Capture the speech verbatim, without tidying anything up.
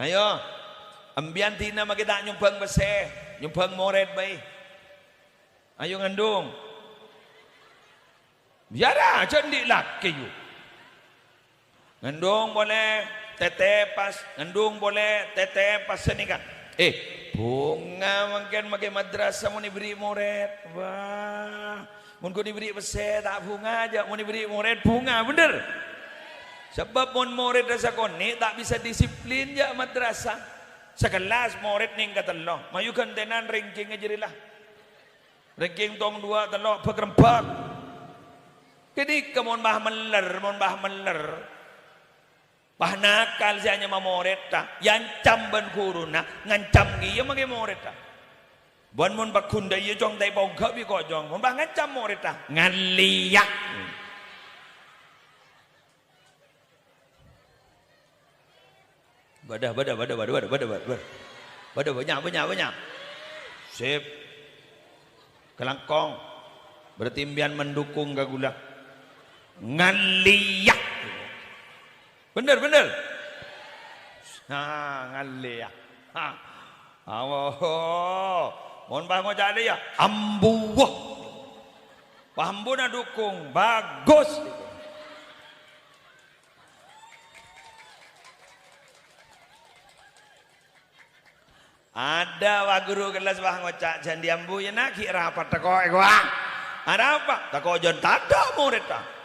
Ayo, embiyan dina maghi ta' nyombhâng pèssè, nyombhâng morèd bhâi. Ayo ngandung. Yâ ra, jhâ' andi' lakè, yu. Ngandung polè, tètè pas, ngandung polè, tètè pas sanèka. Eh, bhunga mangkèn maghi madrasah mon èberri' morèd. Wah, mon ghun èberri' pèssè ta' bhunga jhâ', mon èberri' morèd bhunga, bhender? Sabâb mon morèdda sakonè' ta' bisa disiplin jhâ' madrasah. Sakellas morèd nèng katello, mayu ghântènan ranking jârèya la. Ranking tong duwâ' tello' bâk-rembâk. Ghânèka mon bâ' meller, mon bâ' meller. Bâ' nakal sè anyama morèdda, èancam bân ghuruna, ngancam kèya maghi morèdda. Bân mon pagghun dâ' iyâ cong ta' èpongghâ bi' kocong, mon bâ' ngancam morèdda, ngallèya. Bâdâ, bâdâ, bâdâ, bâdâ, bâdâ, bâdâ, bâdâ. Bâdâ, bânnya', bânnya', bânnya'. Sip. Kalangkong. Berarti empiyan mendukung ka ghulâ. Ngallèya. Bhender, bhender. Ha, ngallèya. Ha. Awoho. Mon pas ngoca' lèya, ambuwâ. Pas ambuna dukung, bagus. Adâ, wa, ghuru kellas, wa, ngoca', "Jhân dhi' ambu, yâ, Na', ghi' rapat tako' è kowa." "Arapa?" "Tako' jhân tadâ' morèdda."